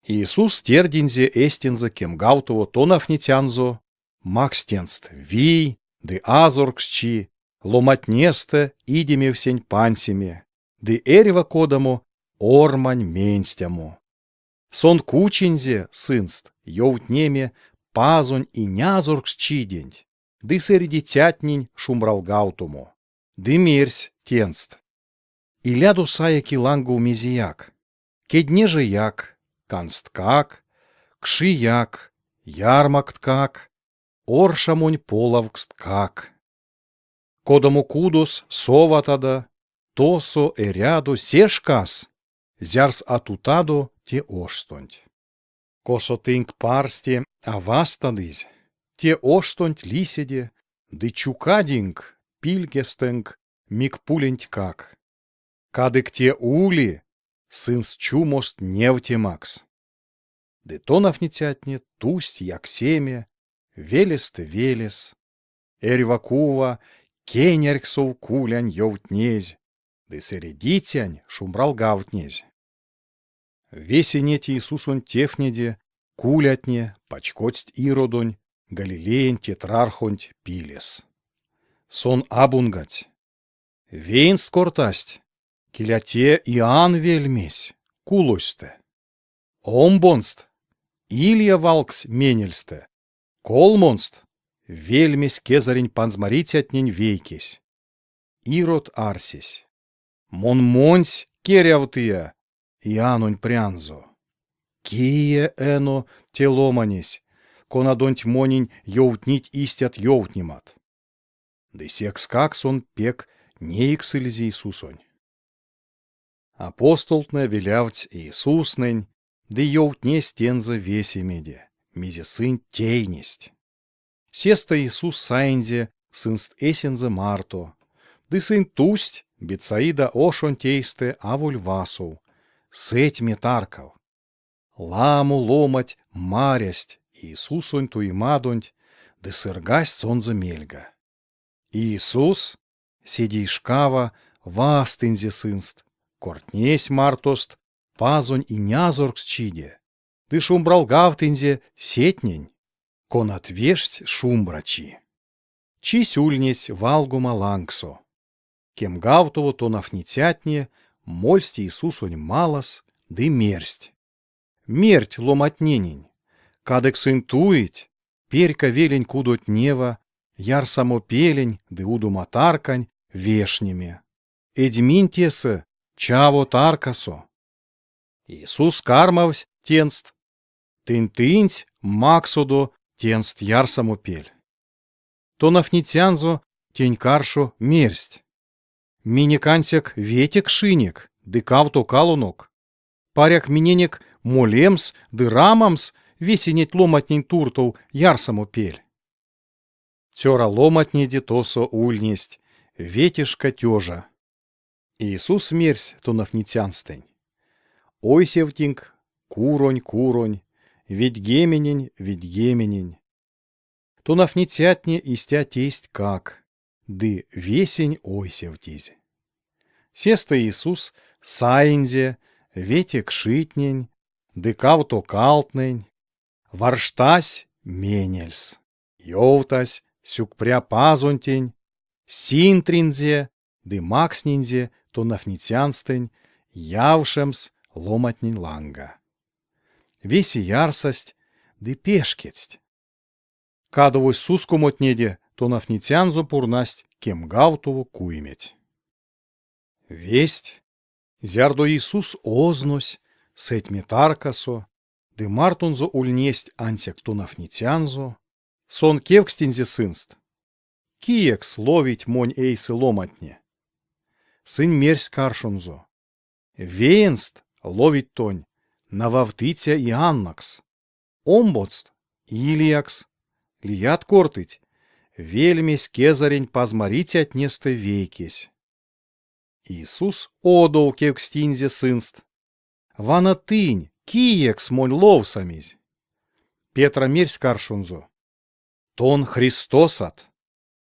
Иисус тердинзе эстензэ кемгавтово тонавтницянзо, макссь тенст вий ды азорксчи ломатнестэ идемевсень пансеме ды эрьва кодамо ормань менстямо. Сон кучинзе сынст ёвтнеме Пазонь инязорксчиденть ды сэредицятнень шумбралгавтомо, ды мерсь тенст: Илядо сае ки лангов мезеяк, кеднежеяк, кансткак, кшияк, ярмакткак, оршамонь полавксткак. Кодамо кудос соватадо, тосо эрядо се шкас, зярс а тутадо те ошстонть. Косо тынк парсте а вастадызь, те ошстонть лиседе ды чукадинк пильгестэнк мик пулентькак. Кадык те ули сынст чумост невтемакс. Ды тонавтницятне тусть яксеме велестэ велес, эрьва кува кенярксов кулянь ёвтнезь ды сэредицянь шумбралгавтнезь. Весе неть Иисусонь тевтнеде кулятне пачкодсть Иродонь Галилеянь тетрархонть пилес. Сон абунгадсь. Веенст кортасть, келя те Иоанн вельмесь, кулозьстэ. Омбонст Илия валгсь менельстэ, колмонст вельмесь кезэрень панзмарицятнень вейкесь. Ирод арсесь: Мон монсь керявтыя Иоаннонь прянзо. Кие эно те ломанесь, конадонть монень ёвтнить истят ёвтнемат? Ды секскак сон пек неиксэлизе Иисусонь. Апостолтнэ велявтсть Иисуснэнь ды ёвтнесть тензэ весемеде, мезе сынь тейнесть. Сестэ Иисус саинзе сынст эсензэ марто, ды сынь тусть Бетсаида ошонть эйстэ аволь васов, сэтьме таркав. Ламо ломанть марясть Иисусонь туемадонть ды сыргасть сонзэ мельга. Иисус седейшкава вастынзе сынст, кортнесь мартост Пазонь Инязорксчиде ды шумбралгавтынзе сетнень, конат вешсть шумбрачи. Чись ульнесь валгома лангсо. Кемгавтово тонавтницятне мольсть Иисусонь малас ды мерсть: Мерть ломатненень, кадык сынь туить перька велень кудотнева ярсамопелень ды удома таркань вешнеме. Эдь минь тесэ чаво таркасо. Иисус кармавтсь тенст: Тынь тынсь максодо тенст ярсамопель. Тонавтницянзо тень каршо мерсть: Минек ансяк вете кшинек ды кавто калонок. Паряк миненек молемс ды рамамс весе неть ломантнень туртов ярсамопель. Цёра ломантнеде тосо ульнесть ветешка тёжа. Иисус мерсь тонавтницянстэнь: Ойсевтинк куронь-куронь, ведьгеменень-ведьгеменень. Тонавтницятне истя тейстькак, ды весень ойсевтизь. Сестэ Иисус саинзе вете кшитнень ды кавто калтнэнь, варштась менельс, ёвтась сюкпря Пазонтень, синтринзе ды макснинзе тонавтницянстэнь явшемс ломантнень ланга. Весе ярсасть ды пешкедсть. Кадовозь сускомотнеде тонавтницянзо пурнасть кемгавтово куйметь. Весть, зярдо Иисус ознось сэтьме таркасо, ды мартонзо ульнесть ансяк тонавтницянзо, сон кевкстинзе сынст: Киекс ловить монь эйсэ ломантне? Сынь мерсть каршонзо: Веенст ловить тонь нававтыця Иоаннокс, омбоцт Илиякс, лият кортыть, вельмесь кезэрень пазмарицятнестэ вейкесь. Иисус одов кевкстинзе сынст: Вана тынь, киекс монь ловсамизь? Петра мерсь каршонзо: Тон Христосат,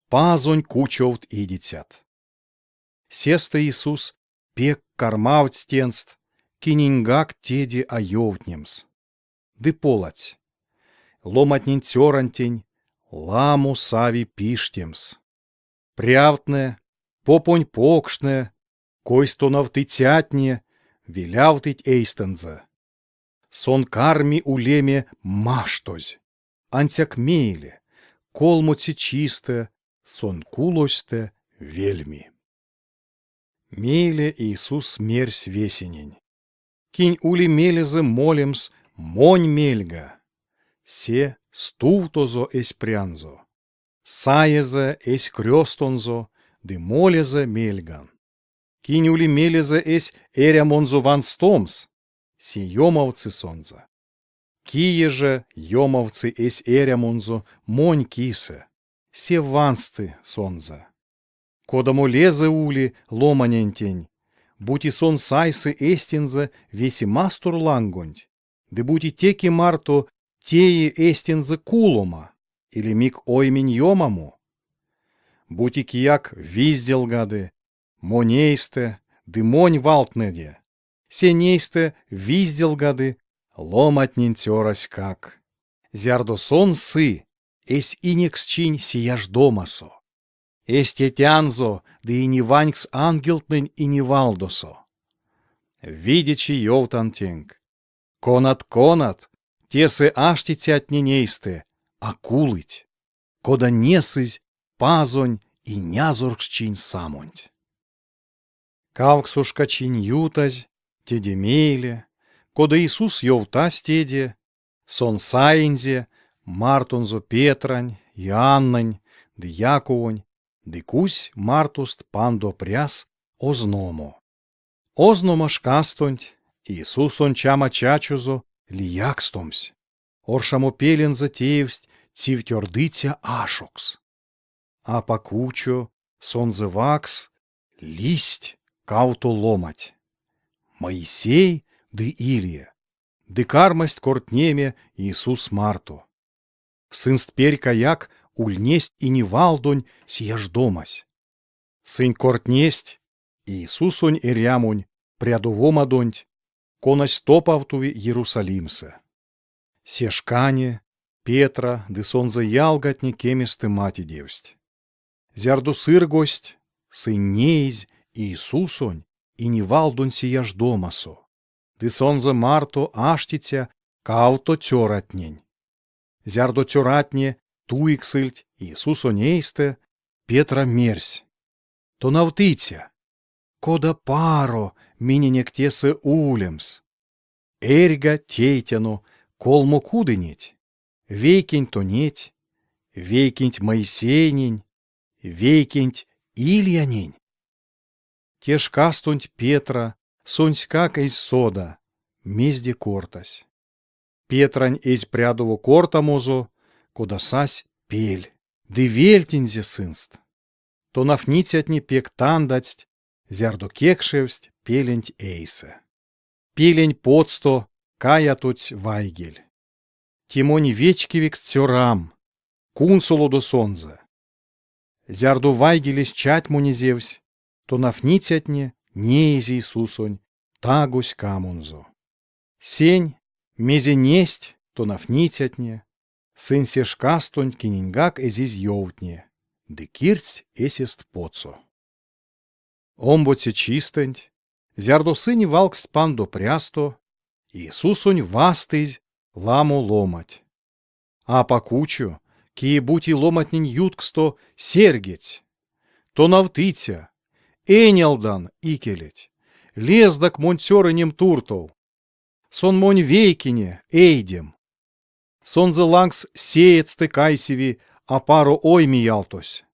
Пазонь кучовт идицят. Сестэ Иисус пек кармавтсь тенст киненьгак теде а ёвтнемс. Ды поладсь: Ломатнень цёрантень ламо сави пиштемс. Прявтнэ, попонь покштнэ, койс тонавтыцятне велявтыть эйстэнзэ. Сон карми улеме маштозь. Ансяк мейле, колмоце чистэ, сон кулозьстэ вельми. Мейле Иисус мерсь весенень: Кинь ули мелезэ молемс Монь мельга, се стувтозо эсь прянзо, саезэ эсь крёстонзо ды молезэ мельган. Кинь ули мелезэ эсь эрямонзо ванстомс, се ёмавтсы сонзэ. Кие же ёмавтсы эсь эрямонзо Монь кисэ, се вансты сонзэ. Кодамо лезэ ули ломанентень, бути сон сайсы эстензэ весе мастор лангонть, ды бути теке марто теи эстензэ кулома или мик оймень ёмамо? Бути кияк визделгады монь эйстэ ды монь валтнэде, сень эйстэ визделгады ломатнень цёраськак, зярдо сон сы эсь инексчинь сияждомасо, эсь тетянзо ды иневанькс ангелтнэнь иневалдосо. Видечи ёвтан тенк, конат-конат тесэ аштицятнень эйстэ а кулыть, кода несызь Пазонь инязорксчинь самонть. Кавксошка чинь ютазь, теде мейле, кода Иисус ёвтась теде, Сон саинзе мартонзо Петрань, Иоаннонь ды Яковонь ды кузсь мартост пандо пряс озномо. Ознома шкастонть Иисусонь чама чачозо лиякстомсь, оршамопелензэ теевсть цивтёрдыця ашокс. Апак учо сонзэ ваксс лиссть кавто ломанть, Моисей ды Илия, ды кармасть кортнеме Иисус марто. Сынст перькаяк ульнесь иневалдонь сияждомась. Сынь кортнесть Иисусонь эрямонь прядовомадонть, конась топавтови Ерусалимсэ. Се шкане Петра ды сонзэ ялгатне кеместэ матедевсть. Зярдо сыргозсть, сынь неизь Иисусонь иневалдонь сияждомасо ды сонзэ марто аштиця кавто цёратнень. Зярдо цёратне туиксэльть Иисусонь эйстэ, Петра мерсь: Тонавтыця, кода паро миненек тесэ улемс! Эрьга тейтяно колмо кудынеть, вейкенть тонеть, вейкенть Моисейнень, вейкенть Илиянень. Те шкастонть Петра сонськак эзь сода, мезде кортась. Петрань эзь прядово кортамозо, кода сась пель, ды вельтинзе сынст. Тонавтницятне пек тандадсть, зярдо кекшевсть пеленть эйсэ. Пелень потсто каятотсь вайгель. Те монь вечкевикс цёрам, кунсолодо сонзэ. Зярдо вайгелесь чатьмонезевсь, тонавтницятне неизь Иисусонь таго ськамонзо. Сень, мезе несть тонавтницятне, сынь се шкастонть киненьгак эзизь ёвтне ды кирдсть эсест потсо. Омбоце чистэнть, зярдо сынь валгсть пандо прясто, Иисусонь вастызь ламо ломанть. Апак учо, кие-бути ломантнень ютксто серьгедсь: Тонавтыця, энялдан икелеть, лездак монь цёрынем туртов. Сон монь вейкине, эйдем. Сонзэ лангс сеедьстэ кайсеви апаро оймеялтось.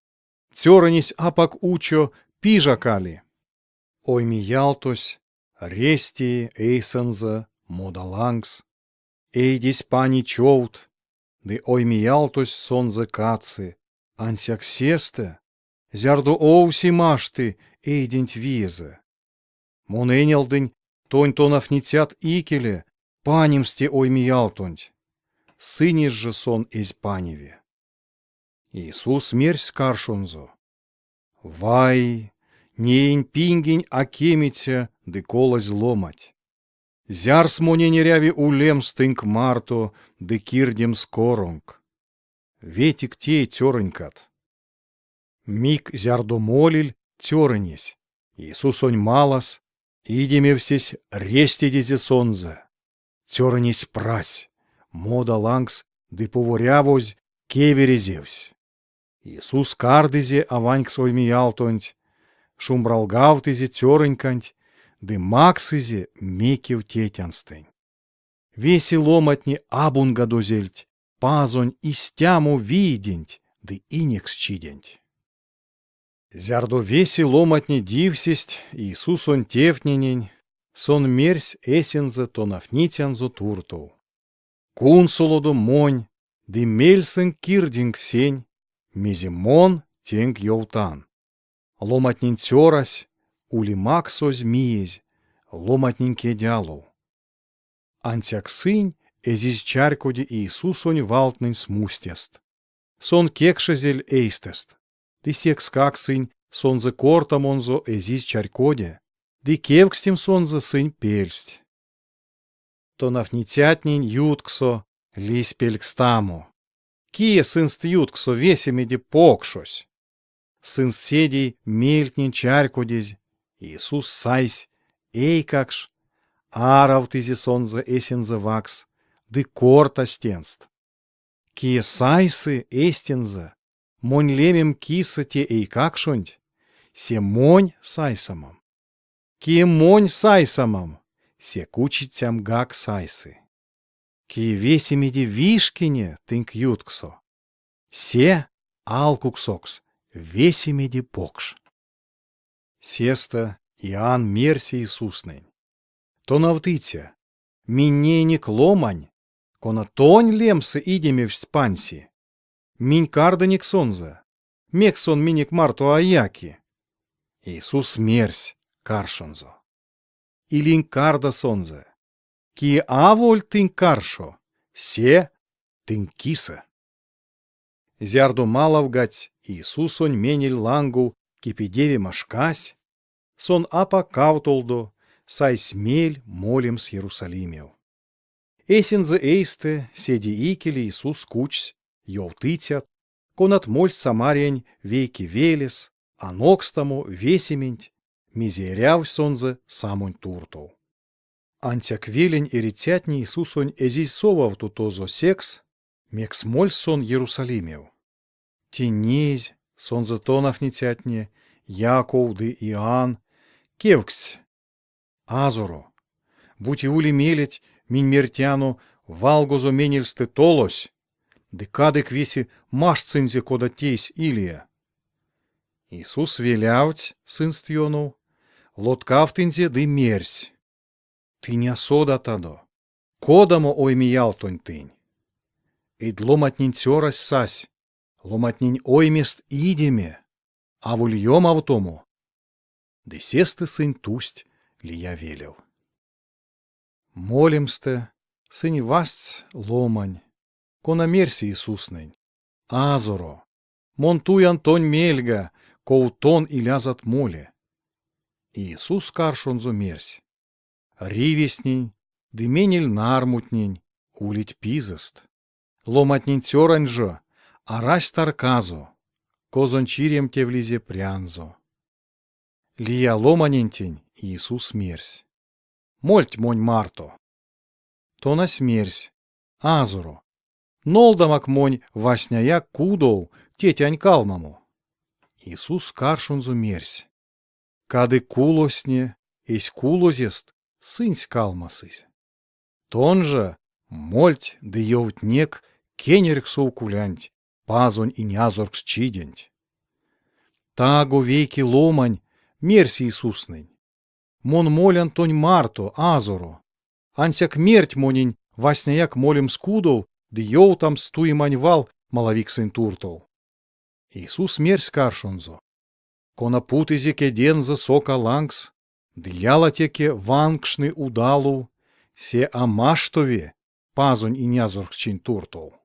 Цёрынесь апак учо пижакали. Оймеялтось рести эйсэнзэ мода лангс. Эйдесь пани човт, ды оймеялтось сонзэ кадсы, ансяк сестэ, зярдо овсе машты эйденть виезэ. Мон энялдынь тонь тонавтницят икеле панемс те оймеялтонть, сынест жо сон эзь паневе. Иисус мерсь каршонзо: Вай, неень пингень а кемиця ды колазь ломанть! Зярс Монень эряви улемс тынк марто ды кирдемс коронк. Ветик тей цёрынькат. Мик зярдо молиль цёрынесь Иисусонь малас, идемевсесь рестедизе сонзэ. Цёрынесь прась мода лангс ды поворявозь кеверезевсь. Иисус кардызе аванькс оймеялтонть, шумбралгавтызе цёрыньканть ды максызе мекев тетянстэнь. Весе ломантне абунгадозельть Пазонь истямо вийденть ды инексчиденть. Зярдо весе ломантне дивсесть Иисусонь тевтненень, Сон мерсь Эсензэ тонавтницянзо туртов: Кунсолодо Монь ды мельсэнк кирдинк сень, мезе Мон тенк ёвтан. Ломантнень цёрась ули максозь миезь ломантнень кедь алов. Ансяк сынь эзизь чарькоде Иисусонь валтнэнь смустест. Сон кекшезель эйстэст, ды секскак сынь сонзэ кортамонзо эзизь чарькоде, ды кевкстемс сонзэ сынь пельсть. Тонавтницятнень ютксо лиссь пелькстамо. Кие сынст ютксо весемеде покшось? Сынст седей мельтнень чарькодезь, Иисус сайсь эйкакш, аравтызе сонзэ эсензэ ваксс ды кортась тенст: Кие сайсы эстензэ монь лемем кисэ те эйкакшонть, се монь сайсамам. Кие монь сайсамам, се кучицямгак сайсы. Кие весемеде вишкине тынк ютксо, се алкуксокс весемеде покш. Сестэ Иоанн мерсь Иисуснэнь: Тонавтыця, минь неинек ломань, кона тонь лемсэ идемевсть панси. Минь кардынек сонзэ, мекс сон минек марто а яки? Иисус мерсь каршонзо: Илинк карда сонзэ, кие аволь тынк каршо, се тынк кисэ. Зярдо малавгадсь Иисусонь менель лангов кепедевема шкась, сон апак кавтолдо сайсь мель молемс Ерусалимев. Эсензэ эйстэ седе икеле Иисус кучсь ёвтыцят, конат мольсть Самариянь вейке велес, анокстамо весементь, мезе эрявсь сонзэ самонть туртов. Ансяк велень эрицятне Иисусонь эзизь совавто тозо секс, мекс мольсь сон Ерусалимев. Тень неезь, сонзэ тонавтницятне, Яков ды Иоанн, кевкстсть: Азоро, бути ули мелеть, минь мертяно, валгозо менельстэ толось, ды кадык весе маштсынзе, кода тейсь Илия. Иисус велявтсь сынст ёнов, лоткавтынзе ды мерсь: Тынь а содатадо, кодамо оймеялтонь тынь. Эдь ломантнень цёрась сась, ломантнень оймест идеме, аволь ёмавтомо. Ды сестэ сынь тусть лия велев. Молемстэ сынь вастсть ломань, кона мерсь Иисуснэнь: Азоро, мон туян тонь мельга, ков тон илязат моле. Иисус каршонзо мерсь: Ривезтнень ды менель нармутнень улить пизэст, ломантнень цёранть жо арась тарказо, козонь чиремтевлизе прянзо. Лия ломанентень Иисус мерсь: Мольть монь марто. Тонась мерсь: Азоро, нолдамак монь васняяк кудов тетянь калмамо. Иисус каршонзо мерсь: Кадык кулозтне эсь кулозест сынсь калмасызь. Тон жо мольть ды ёвтнек кенярксов кулянть Пазонь инязорксчиденть. Таго вейке ломань мерсь Иисуснэнь: Мон молян тонь марто, Азоро. Ансяк мерть монень васняяк молемс кудов ды ёвтамс туемань вал малавиксэнь туртов. Иисус мерсь каршонзо: Кона путызе кедензэ сока лангс ды ялатеке ванкшны удалов, се а маштови Пазонь инязорксчинть туртов.